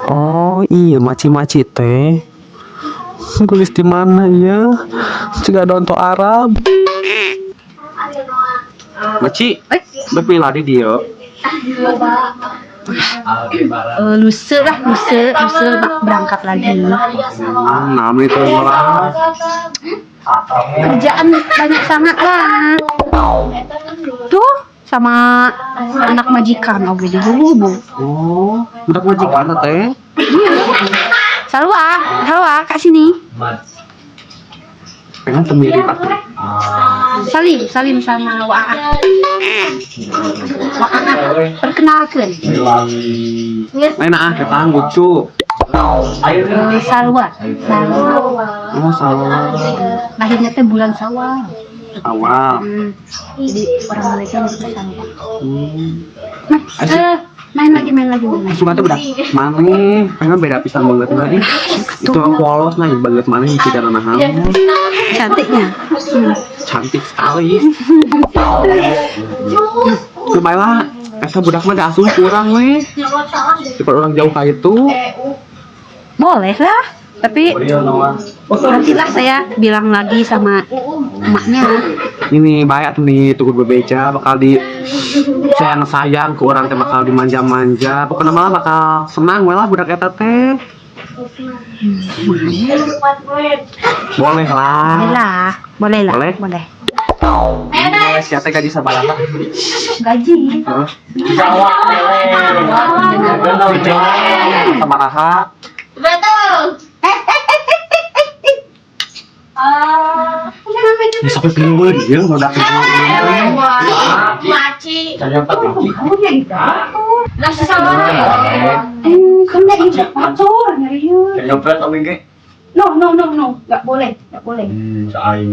Oh iya, maci-maci teh. Tulis di mana ya? Jika donto Arab. Maci, berpila di dia. Eh, lusa lah, lusa, lusa berangkat lagi. Nah, itu malah. Kerjaan banyak sangat lah. Tuh sama anak majikan oke di bu. Oh, budak majikan teh. Salwa, Salwa, kak sini. Pengen tuh mirip atuh. Salim, salim sama Waa. Waa, perkenalkan. Lain ah, ketang lucu. Eh, Salwa, Salwa. Oh, salah. Lahirnya teh bulan Sawal. Awal. Jadi orang Malaysia nyebutnya Salwa. Nah, Asik. eh, main lagi, main lagi, main lagi. Cuma tuh budak maneh, pengen beda pisan banget mah ih. Itu polos nah banget maneh tidak nahan. Cantiknya. Cantik sekali. Lumayan lah, asa budak mah diasuh kurang weh. Daripada orang jauh kayak itu. Boleh lah, tapi nantilah saya bilang lagi sama emaknya. Ini banyak tuh nih tunggu bebeja bakal di sayang-sayang ke orang teh, bakal dimanja-manja. Pokoknya malah bakal senang we lah budak eta teh. Boleh lah. Boleh lah, boleh lah, Boleh? Boleh. Malaysia teh gaji sabaraha? Gaji. Heeh. Sabaraha? Betul. Ya, sampai pinggul dia udah pinggul. Maci. Lah sesama. Eh, kan nyari motor, nyari yuk. Nyopet oke ge. No, no, no, no, nggak boleh, nggak boleh. Saing.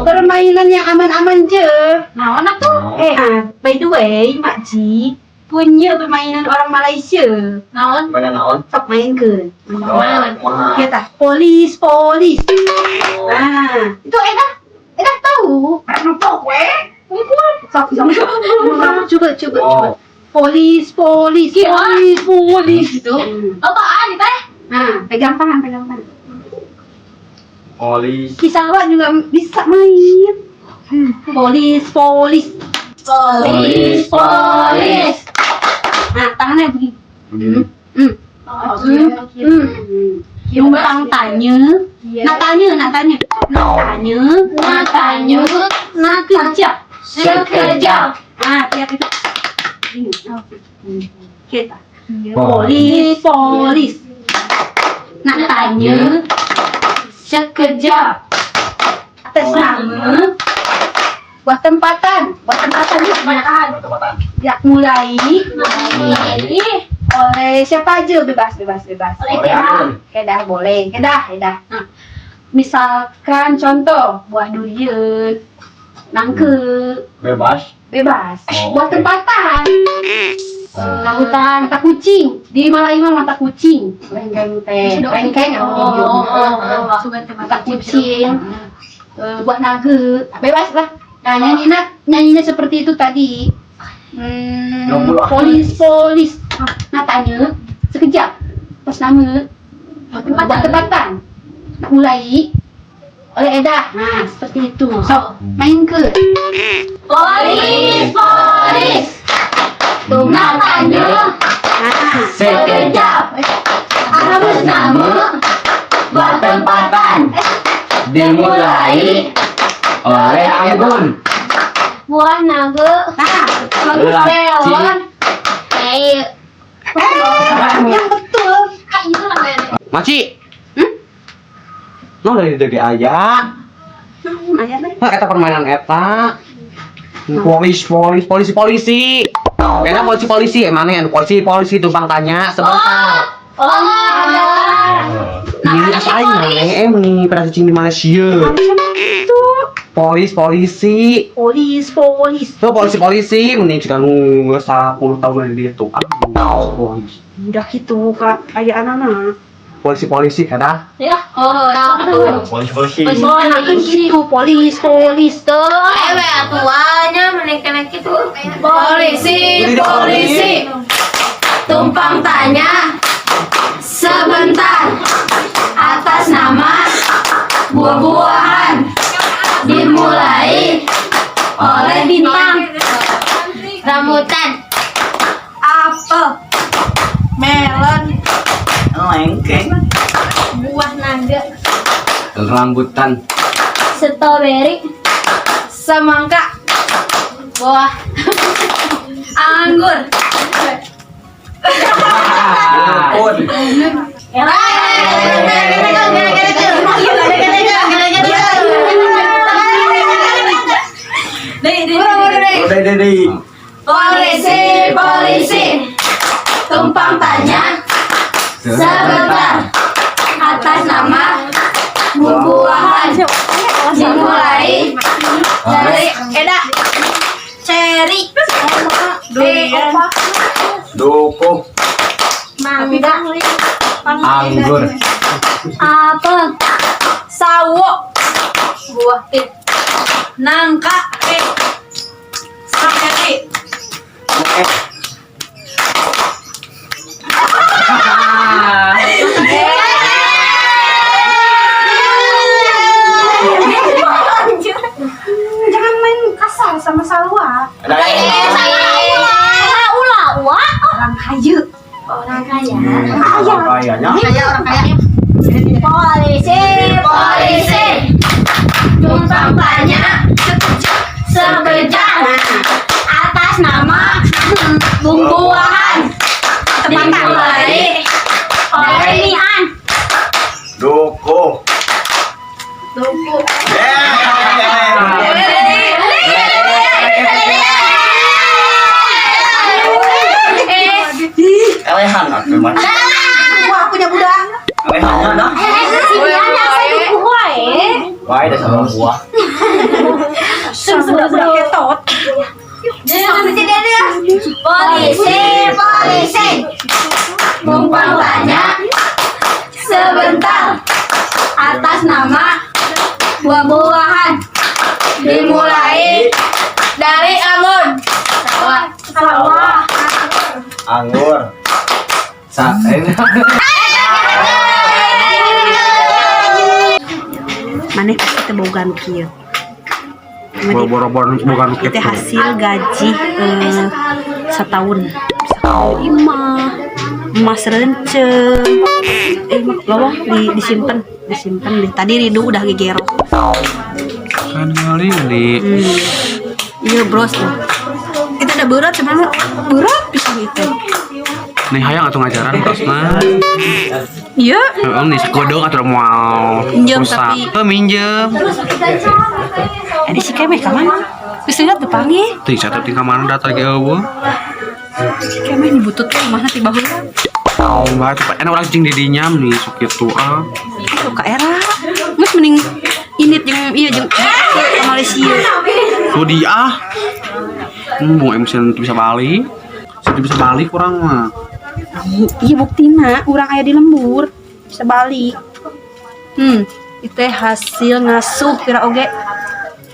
Permainan yang aman-aman je. Nah, mana tuh? Eh, ah, by the way, Mak Ji punya permainan orang Malaysia. Naon? Mana naon? Sok main ke? Naon? Ya tak? Polis, polis. Ah, itu enak. Enak tahu. Sok, sok, sok. Cuba, cuba, cuba. Polis, polis, polis, polis gitu. Apaan teh? Nah, pegang tangan, pegang tangan. Polis. Kisawa juga bisa main. Polis, polis. Polis, polis. Nah, tangannya begini. Begini. Numpang tanya, nak tanya, nak tanya, nak tanya, Nak tanya. Nak kerja. Sekejap. Ah, tiap itu. Ini. Kita. Polis, polis. Nak tanya, Sekejap. Atas nama, buat tempatan, buat tempatan ni. Makan. Ya, mulai Mulai. Oleh siapa aja, bebas, bebas, bebas. Oleh Kedah. Kedah boleh, Kedah, Kedah. Nah, misalkan contoh buah durian, nangka, Bebas. Bebas. Oh, Buah oke. tempatan. Rambutan, mata kucing. Di Melayu mah mata kucing. Lengkeng teh, lengkeng. Oh. Mata kucing. Eh, buah naga, bebas lah. Nah, nyanyinya nyanyinya seperti itu tadi. Polis, polis. Nak tanya sekejap. Pas nama buat tempatan. Nak mulai oleh Eda. Nah, seperti itu. So, main ke? Polis, polis. Nak tanya. Nah, Sekejap. Harus nama. Buat tempatan. Dimulai oleh Anggun. Buah naga. Nah, bagus. Melon. Eh, Eh, yang betul. itu lah. Maci. Hmm? No dari dari ayah. Ayah teh. Nah, eta permainan eta. Polis, polis, polisi, polisi. Kayaknya polisi, polisi. Emang nih, polisi, polisi tumpang tanya sebentar. Oh, Ini asa aing mana eh nih pada cicing di Malaysia. Itu Polis, polisi. Polis, polis. Tuh polisi, polisi. Mending jika nu 10 tahun dari dia tuh. Aduh, polis. Udah gitu kak, kayak anak-anak. Polisi, polisi, kada. Ya. Oh, itu. Polisi polisi. Nah, kan gitu, polis, polis. Tuh, ewe atuanya menengkenek itu. Polisi, polisi. Tuh. Tumpang tanya sebentar atas nama buah-buahan dimulai oleh Bintang. Rambutan. Apel. Melon. Lengkeng. Buah naga. Rambutan. Strawberry. Semangka. Buah. Anggur. Pun. Udah, deh, deh. Polisi, polisi. Tumpang tanya sebentar atas nama buah-buahan dimulai dari Eda. Cherry. Durian. Duku. Mangga. Anggur. Apel. Sawo. Buah pit. Nangka. Strawberry. Jangan main kasar sama Salwa. Ulah, ulah. Orang kaya. Orang kaya. Kayaknya. Kaya orang kaya. Polisi, polisi. Tumpang tanya sekejap atas nama buah-buahan dimulai oleh Mian. Duku. Duku. Elehan atuh mah. Wah, punya budak. Elehannya dah. Si Mian yang saya duku wae. Wah, ada sama buah. Sama budak ketot. Polisi, polisi. Tumpang tanya sebentar atas nama buah-buahan dimulai dari Angun. Sawah. Salwa. Anggur. Sa Maneh pasti teu boga nu kieu. Boro-boro bukan Itu gitu. hasil gaji setahun. Bisa beli imah, emas renceng. Eh, lowong di disimpan, disimpan deh. Tadi Ridu udah gegero. Kan kali ini. Iya, bros tuh. Itu udah berat sebenarnya, berat pisan itu. Nih hayang atuh ngajaran tosna. Iya. Heeh, nih sekodok atuh moal. Minjem rusak. tapi. Heuh, minjem. Ada si Kemeh ka mana? Geus ingat teu panggih. Teuing satu tingkah mana data ge eueuh. Si Kemeh dibutut teh imahna ti baheula. Bah, enak urang cing di dinya nih sok kitu ah. Itu ka era. Geus mending init jeung ieu jeung ke Malaysia. Tuh dia ah. Bung MC bisa balik. Saya bisa balik kurang mah. Iya buktina urang aya di lembur bisa balik. Itu teh hasil ngasuh kira oge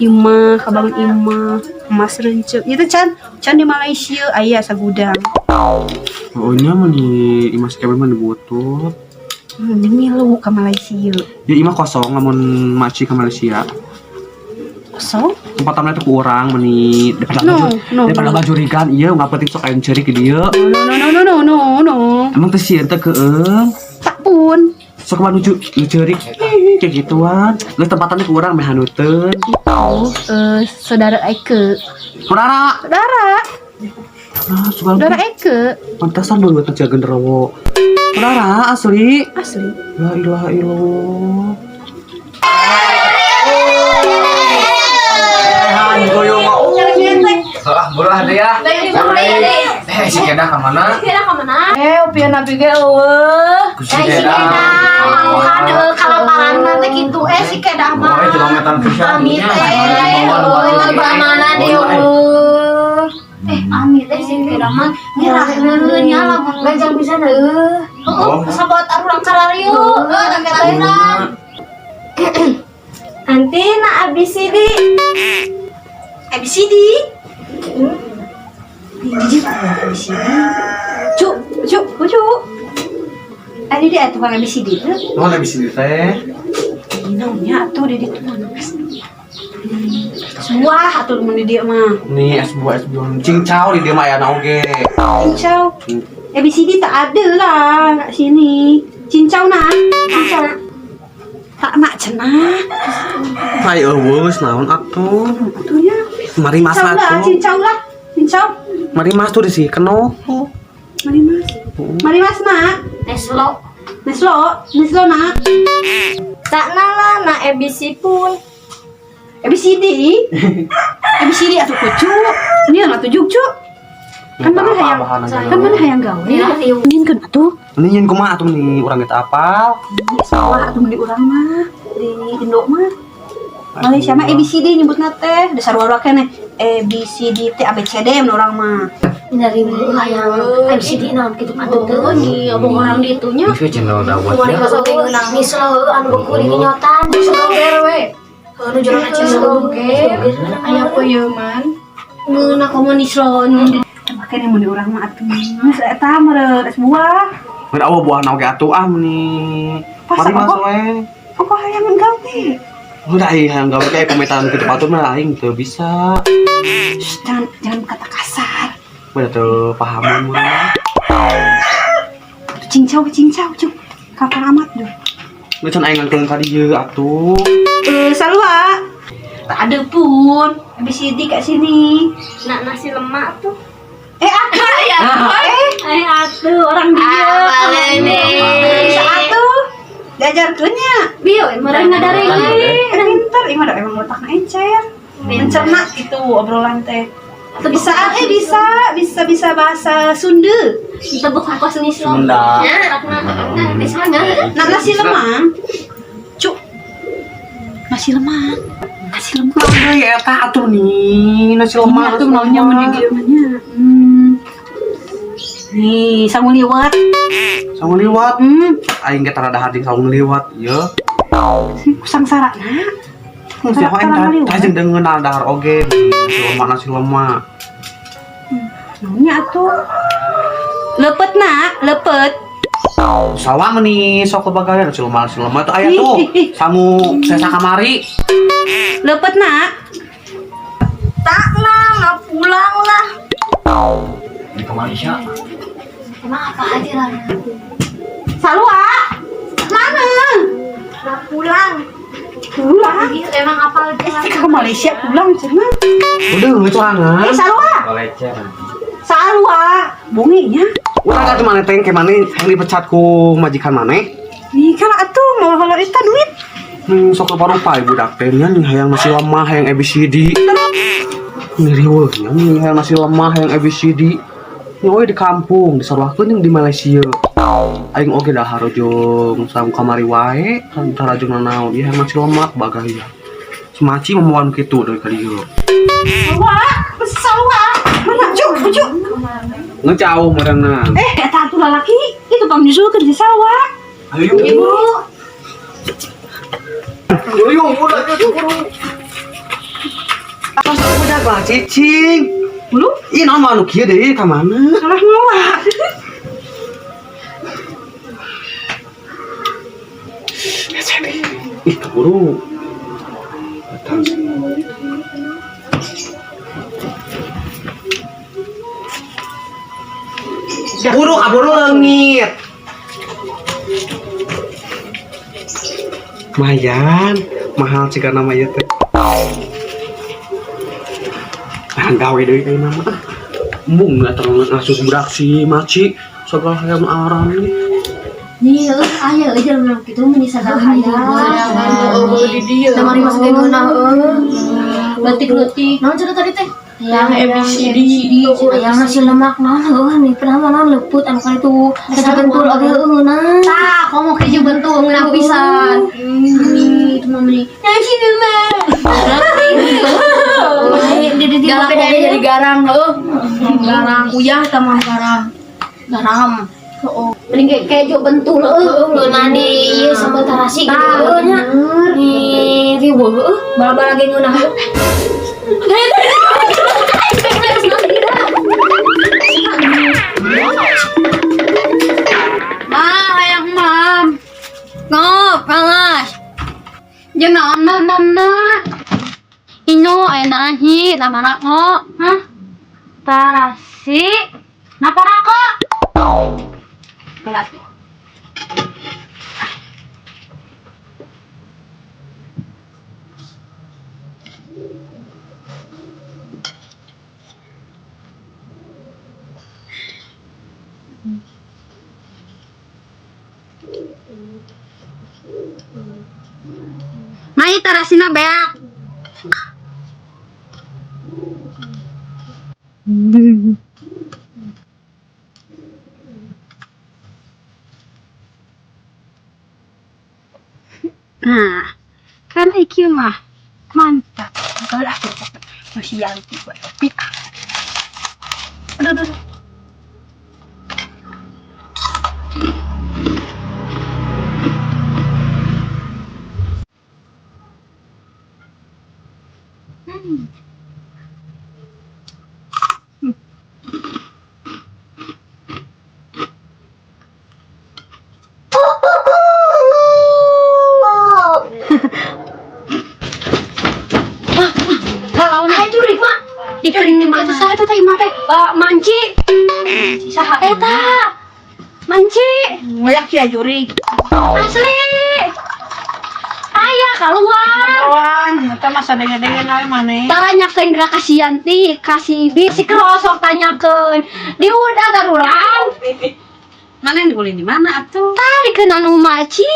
imah kabangun imah emas renceng itu can can di Malaysia aya sagudang. Oh nya mah di imah si Kevin mah dibutut. Jeung milu ka Malaysia. Ya imah kosong lamun maci ke Malaysia. Kosong. Tempat itu kurang meni daripada No, baju no, daripada no. baju rigan iya nggak penting sok ayam ceri ke dia. No no no no no no no. Emang teh sieun teh keung. Tak pun. Sok mah nuju nu ceurik kayak gituan. Geus tempatannya kurang meh hanuteun. Itu saudara Eke. Saudara. Saudara, Ah, suka saudara Eke. Pantesan dulu buat jaga genderuwo. Saudara asli. Asli. La ilaha illallah. Elehan goyong mah. Ah, belah deh ya. Eh, si Kedah ka mana? Eh, pian nabi ge eueuh. Ku si Kedah. Mauhan kalaparan teh kitu si Kedah mah. Pokoknya kilometer pisan. Amit eh, Mana deh eueuh. Amit eh si Kedah mah ngerakeun nya lamun Ganjang pisan eueuh. Heeh, sahabat urang kararieu. Heuh, tangga Nanti na ABCD. ABCD. Jijik ABCD. Cuk. Ucu, ucu. Adi dia tukang ABCD teh. Naon ABCD teh? Ih, naonnya atuh di ditu mah. Buah atuh mun di dieu mah. Nih es buah es buah. Cincau di dieu mah aya oge. Cincau. ABCD tak ada lah kat sini. Cincau nak. Cincau. Tak nak cenah. Ai eueuh geus naon atuh. Atuhnya. Mari mas Cincau lah, atuh. cincau lah. Cincau. Mari mas tuh di sini keno. Mari mas. Mari mas nak. Neslo. Neslo, neslo nak. Tak nala nak ABC pun. ABCD. ABCD atuh kucu. Ini atuh juk cu. Kan mana hayang kan mana hayang gawe. Nyinkeun atuh. Ini nyin kumaha atuh nih urang kita apal. Salah atuh di urang mah, di Indo mah. Malaysia mah ABCD nyebutna teh, dasar sarua keneh. A B C D T A B C D mun urang mah. Dari hayang ABCD naon kitu patut teu nih omong orang di itunya. Itu channel dawet Kemarin ya. pas oge ngeunang nislo anu beukur nyotan. Soger we. Anu jorona Soger. Aya peuyeman. Ngeunah komo nislo nu Make mun di urang mah atuh. Geus eta meureun es buah. Mun awa buah oge atuh ah meni. Pas Mari mas apa? we. Pokok hayang gawe. Udah aing hayang gawe kayak komentar kitu patut mah aing teu bisa. Shh, jangan jangan kata kasar. Udah teu pahaman mah. Tuh, cincau cincau cuk. Kapan amat duh. Geus can aing ngangkeun ka dieu atuh. Eh, Salwa. Tak ada pun ABCD kat sini. Nak nasi lemak tuh. Eh, aku ya. Eh, atuh orang dia. Bisa atuh. Diajarkeunnya. Bio, meureun ngadareng. Eh, pinter. Ini mah emang otakna encer. Mencerna gitu obrolan teh. Bisa eh bisa bisa bisa bahasa Sunda. Tebuk kos nislo. Sunda. Nah, bisa nggak? Nak nasi lemang. Cuk. Nasi lemang. Nasi lemang. Euy eta atuh nih nasi lemak. Atuh maunya mun di dieu mah nya. Nih, sangu liwat. Sangu liwat. Hmm, Aing ge tara dahar jeung sangu liwat ieu. sangsara na. Siapa aing Tara liwat. tah jeung deungeun dahar oge. Nasi lemak nasi lemak. Naunya atuh. Lepet nak, lepet. Sawah meni sok kebagayan nasi lemak nasi lemak tuh aya tuh. Sangu sesa kamari. Lepet nak. Tak nak, nak pulang lah. Di ke Malaysia. Emang apa aja lah? Salwa. Mana? Nak pulang. Pulang. Emang apa aja? Eh, ke Malaysia pulang cenah. Udah geus sorangan. Eh, Salwa. Malaysia. Salwa. Bonginya. Urang atuh maneh teh ke maneh yang dipecat ku majikan maneh. Nih kan atuh mau kalau itu duit. Sok rupa-rupa ibu budak teh nya nih hayang nasi lemah hayang ABCD. Nih riweuh nya nih hayang nasi lemah hayang ABCD. Nya we di kampung di saruakeun jeung di Malaysia. Aing oge dahar jeung sangu kamari wae tara jeung nanaon ieu hayang nasi lemak bagaya. Semaci memoan kitu deui ka dieu. Salwa, Salwa. Mana cuk, cuk. Ngejauh meureunan. Eh, eta atuh lalaki itu pang nyusul ke di Salwa. Ayo. Ibu. Ayo, udah, buru. Pas udah lah cicing. Lu Ih, naon mah anu kieu deui ka mana? salah ngawa. Ih, keburu. Datang. Buru, kaburu leungit. Lumayan, mahal sih karena nama ieu teh. Nah, gawe deui ayeuna mah. Embung lah terlalu ngasuh budak si maci segala hayam aran nih. Nih, aya euy jelema kitu meni sagala hayang. Oh, di dieu. Kamari masuk ke ngeunah euy. Leutik-leutik. Naon cenah tadi teh? Yang ABCD. Yang nasi lemak naon heueuh nih pernah mah naon leput anu kali itu keju bentul oge heueuh ngeunah. Tah, komo keju bentul ngeunah pisan. Ini itu mah meni. Nasi lemak. Di di di Galak oge jadi garang heueuh. Garang uyah tambah garang. garam. Mending kayak keju bentul heueuh. Ngeunah di ieu sambal tarasi gitu heueuh nya. Di riweuh heueuh bala-bala ge ngeunah heueuh. Jeung naon na na na. Ino aya narahi nama rako. Hah? Tarasi. Napa rako? Belat. Mai tarasina beak. Nah, kan IQ mah mantap. Kalau aku masih yanti buat kopi. Aduh, aduh, aduh. Kalau nah jurig mah dikering di mana saha eta teh imah teh? Manci. Saha eta? Manci. Ngoyak sia jurig. Asli. Aya keluar. Kawan, eta mah sadenge-denge nawe maneh. Taranyakeun geura ka si Yanti, ka si Ibi, si Krosok tanyakeun. Di udah darurat. Mana yang diulin di mana atuh? Tarikeun anu maci.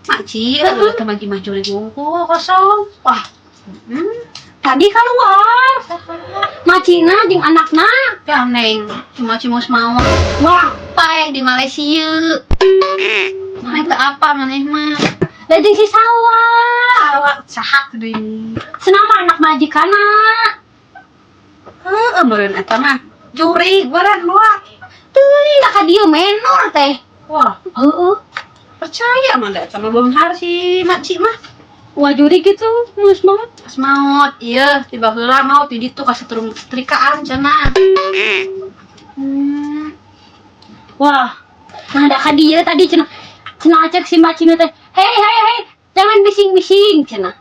Maci, eueuh teh mah imah jurig wungkul kosong. Wah, Tadi keluar. Macina jeung anakna. ya neng, cuma cimus mau. Wah, pae di Malaysia. Maneh teu apa maneh mah? Da jeung si Sawa. Sawa saha deui. Senama anak majikana. Heeh, meureun eta mah. Jurig meureun luar. Teuing da ka dieu menor teh. Wah, Heeh. percaya mah da eta mah beunghar si Maci mah. Wah juri gitu, geus banget. Pas maot, iya, tiba heula maot di ditu ka setrum setrikaan cenah. Wah, nah ada ka dieu tadi cenah. Cenah acek si Macina teh. Hei hei hei, jangan bising-bising cenah.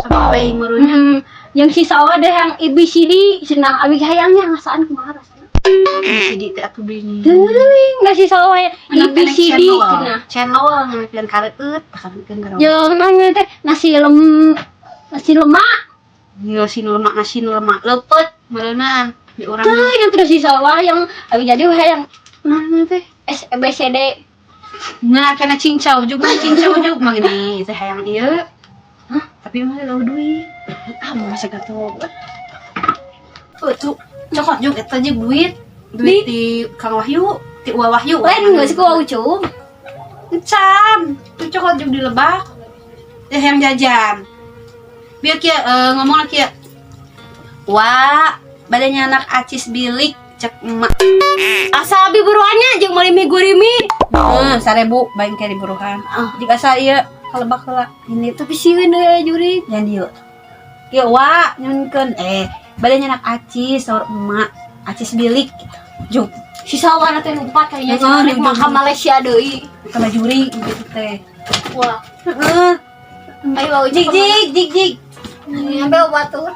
Sampai meureun. Yang si Sawa deh yang ABCD cenah abi hayangnya ngasaan kumaha rasana. ABCD teh atuh bini. Teuing da si Sawa ya ABCD cenah. Channel ngambilkeun kareueut, ngambilkeun garau. Jeung nanya teh nasi nasi lemak. Nasi lemak, nasi lemak leupeut meureunna di urang. Teuing yang terus si Sawa yang abi jadi hayang nanya teh S B C D. Nah, kena cincau juga, cincau juga mah gini, teh hayang ieu. Hah? Tapi mah eueuh duit. Ah, mau masa gato. Oh, tuh, cokot juga eta jeung duit. Duit di Kang Wahyu, ti Uwa Wahyu. Lain geus ku Ucu. Encan, tuh cokot juga di lebak. Teh yang jajan. Biar kia ngomong lah kia. Wah, badannya anak acis bilik cek emak. Asa abi buruannya jeung meuli mie gurimi. Heeh, 1000 baing ke di buruhan. Ah. Jika asa ieu kalebak heula. Ini tapi sieun deui juri. Yang dieu. Kieu wa nyunkeun badannya anak acis saur emak, acis bilik gitu. Juk, Si Sawa teh lupa kayaknya Heeh, cenah rek juk. mah ka Malaysia deui. sama juri gitu teh. Wah, Heeh. ayo Jig jig jig jig. Nyampe batur.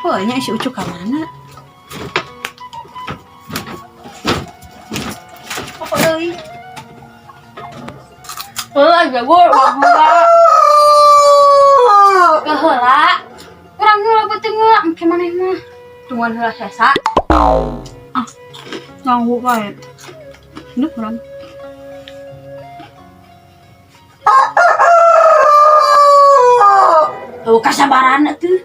Oh, nya si Ucu ka mana? Pokok deui. Heula jago, heula. Heula. Urang heula beuteung heula engke maneh mah. Tungguan heula sesa. Ah. Ganggu wae. Ini kurang. Oh, kasabaran atuh.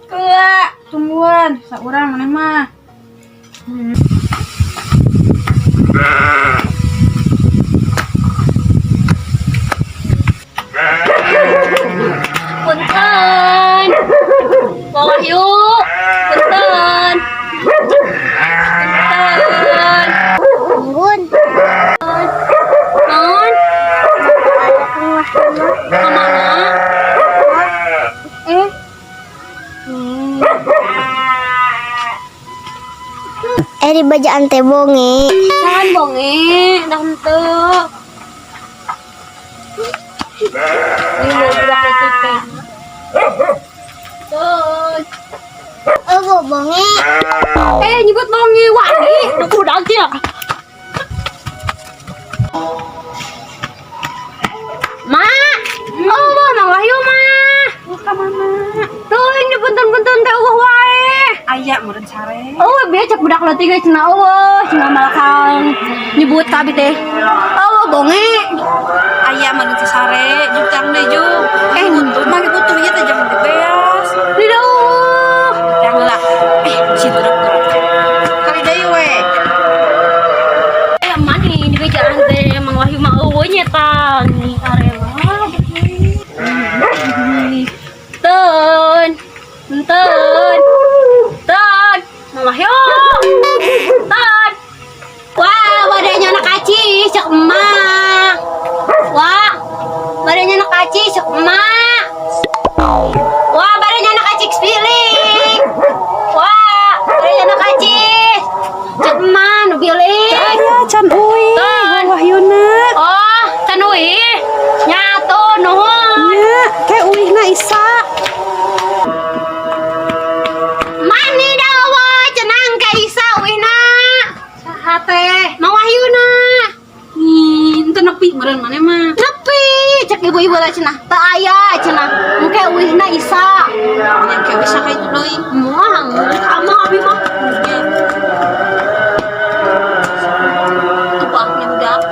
Keula, tungguan saurang maneh mah. Punten. Wahyu. Punten. Punten. Tungguan. Naon? Kamana? Eh, Eh di bajaan teh bonge. Jangan bonge, dah henteu. Ini budak leutik teh. Tuh. Oh, bonge. Eh, nyebut bonge wani, nu budak ya. Ma, oh, Mang Wahyu mah. Oh, ka mana? Tuh, ini punten-punten teh euweuh wae. Aya meureun sare. Oh, bieu cek budak leutik ge cenah euweuh, cenah malakan nyebut ka abi teh. Oh, bonge. Aya meureun sare, juk tang deui juk. Eh, butuh mah butuh ieu teh jangan dibeas. Di euweuh. Yang heula. Eh, si budak Kali deui we. Eh, mani di bejaan teh Mang Wahyu mah euweuh nya tah. Nih arela. Tun. Tun. Tun. Mang Wahyu. Tun. Wah, wadahnya anak aci, cek emak. Wah, wadahnya anak aci, cek emak. Wah, badanya anak aci pilik. Wah, badanya anak aci. Cek emak nu bilik. Aya can uih. Tun. Wahyuna. Oh, can uih. Nyatu nuhun. Nya, ke uihna Isa. Mani dawa cenang ka Isa uihna. Saha teh? Mang Wahyuna. Ih, ente nepi meureun maneh mah. Nepi cek ibu-ibu lah cenah. Teu aya cenah. Engke uihna Isa. Nya ke bisa ka itu deui. Moal amang abi mah. Nya. Tupaknya budak.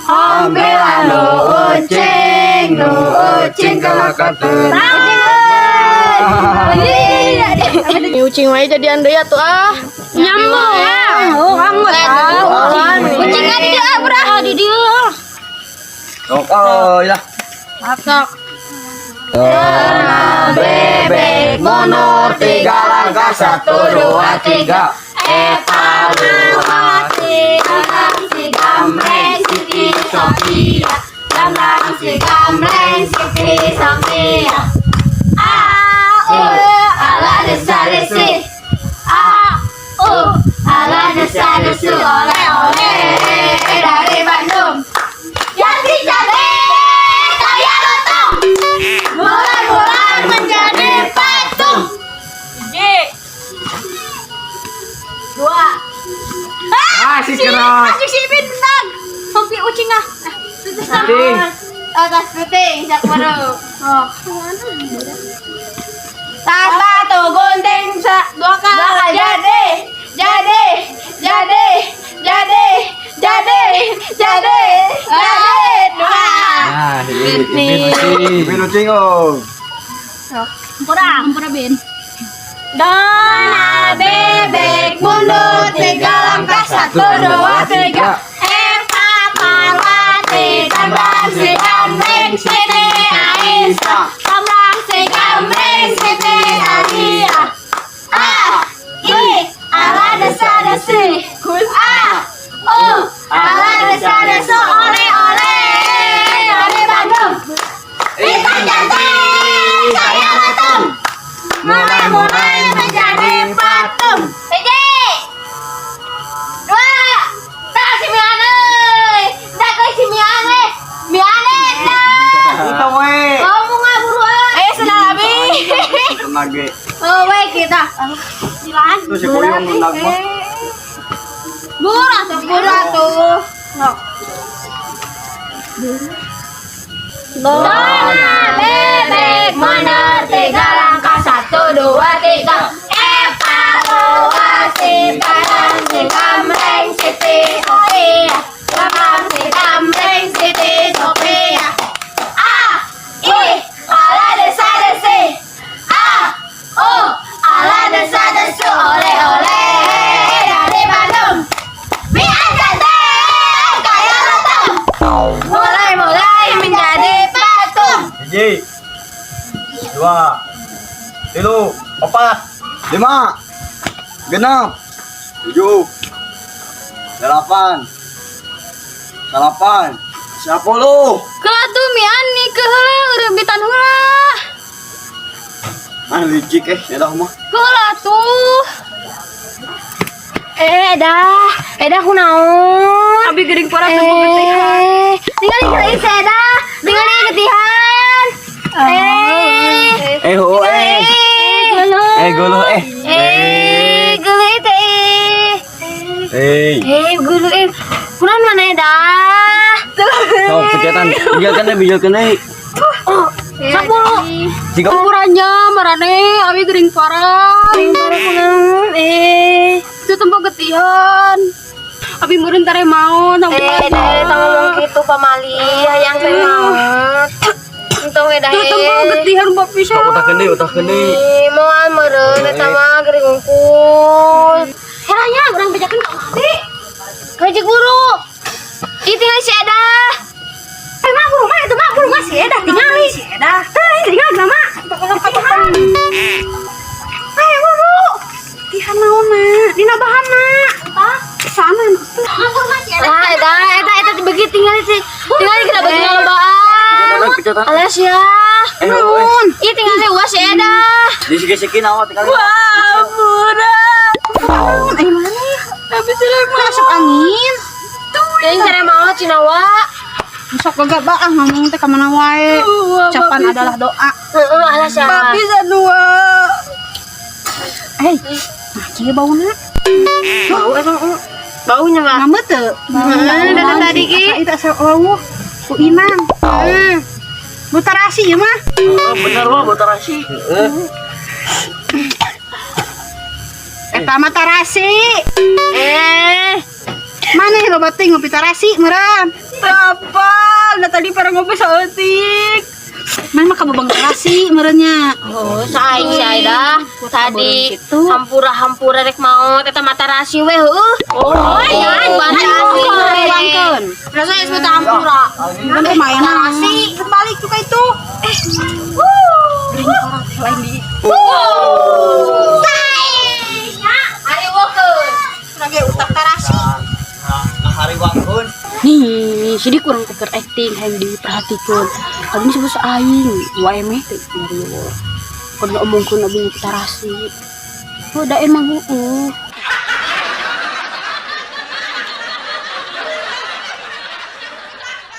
Ambelan nu ucing, nu ucing kalakateun. Ini ucing wae jadian deui atuh ah. Nyambung ya. Oh, kamu ah. Ucing di dieu ah, burah di dieu. Oh, oh ya. Masak. Ternak bebek mundur tiga langkah, satu dua tiga. Evaluasi si gambreng Siti Sofia. Gambreng si gambreng Siti Sofia. A U ala desa desi. A U ala desa desu oleh oleh dari Bandung. Jadi cantik kayak lontong. Mulai-mulai menjadi patung. Dua. Ah, si keras. Asik si Ibin menang. Sampai ucing ah. Ucing. Atas puting, jak baru. Oh. Tata tuh gunting sa dua kali. Jadi, jadi, jadi, jadi, jadi, jadi, jadi, dua. Nah, ini ucing. Ibin ucing oh. Kurang, kurang bin. Dona bebek mundur tiga langkah, satu dua tiga. Eva Parwati, tambang si kambing Siti Aisyah, tambang si kambing Siti Alia. A I ala desa desi. A U ala desa desu ole ole dari Bandung. Ikan cantik saya lontong. Mulai-mulai menjadi patung. Hiji, dua, tak si Miane, tak ke si Miane, Miane dah. Kita we. Kamu nggak buruan. Eh senang abi. Tenang ge. Oh weh kita. Silahan. Tuh si Koyong menang mah. Buruan tuh, buruan tuh. Dona bebek mundur tiga langkah, satu dua tiga. Evaluasi barang si kamreng Siti Sofia. Barang si kamreng Siti Sofia. A I ala desa desi. A U ala desa desu oleh oleh dari Bandung. Mie cantik kayak lontong. Mulai-mulai menjadi patung. Hiji, dua, tilu, opat, lima, genap, tujuh, delapan, delapan, 10. Kelah tuh mian nih ke heula rebitan heula. Ah licik eh, ya dah mah. Kelah tuh. Eh, dah. Dah kunaon? Abi geuring parah teu getihan. Eh, tinggal di si Eda. Tinggal di getihan. Eh, Eh, oh, eh. eh, Eh, guluh eh. Eh, guluh itu eh. Eh. Eh, guluh eh. Kunaon mana Eda? Oh, pencetkan. Bijarkan deh, bijarkan deh. Oh, 10. Jika Ukurannya marane abi geuring parah. Gering parah kunaon? Eh. Itu tempo getihan. Abi meureun tare maot. Eh, deh, tong ngomong gitu pamali, hayang teh maot. Untung eda Tuh tempo getihan bab pisan. utahkeun deui, utahkeun deui. Ih, moal meureun eta mah geuring unggul. Heranya urang bejakeun ka mati. Ngajik buru. Ih, tinggal si Eda. Eh, mah buru mah itu mah buru mah si Eda tingali. Si Eda. Teu tinggal mah. Eh, buru. Tihan naonna? Dina bahanna. Sana. Ah, Eda, Eda, eta begitu tinggal sih. Tinggal kita bagi ngalobaan. Pencetkan, pencetkan. Alas ya. Eh, oh, eh. Ih, tinggal uas si Eda. Disiki-siki naon tinggal. Wah, murah. Eh, mana? Tapi sih masuk angin. Teuing tere maot cinawa. Sok gagah ah ngomong teh ka mana wae. Ucapan adalah doa. Heeh, alas ya. Bisa dua. Eh, nah kieu bauna. Bau emang baunya mah. Ngamet teu? Heeh, dari tadi ge. Asa itu asa wawuh ku inang. Hmm. Bu tarasi ieu mah. Oh, bener wah, bau tarasi. Heeh. Eta mah tarasi. Eh, Mana yang loba teh ngopi tarasi meureun? Apal, da tadi pada ngopi saeutik. Mana mah kabebang tarasi meureunnya. Oh, saing si Aida. Tadi hampura-hampura rek maot eta mata rasi we heuh. Oh, ya, baca asli Tuangkeun. Rasanya geus mata hampura. Kan lumayan tarasi. Balik juga itu. Eh. Lain di Ayo wokeun. lagi utak tarasi. Nah, hari wangkun. Nih, jadi kurang teker acting hayang diperhatikan. Abi ini sebut aing, wae meh teh ngariweuh. Kudu omongkeun abi nu tarasi. Oh, da emang heeh.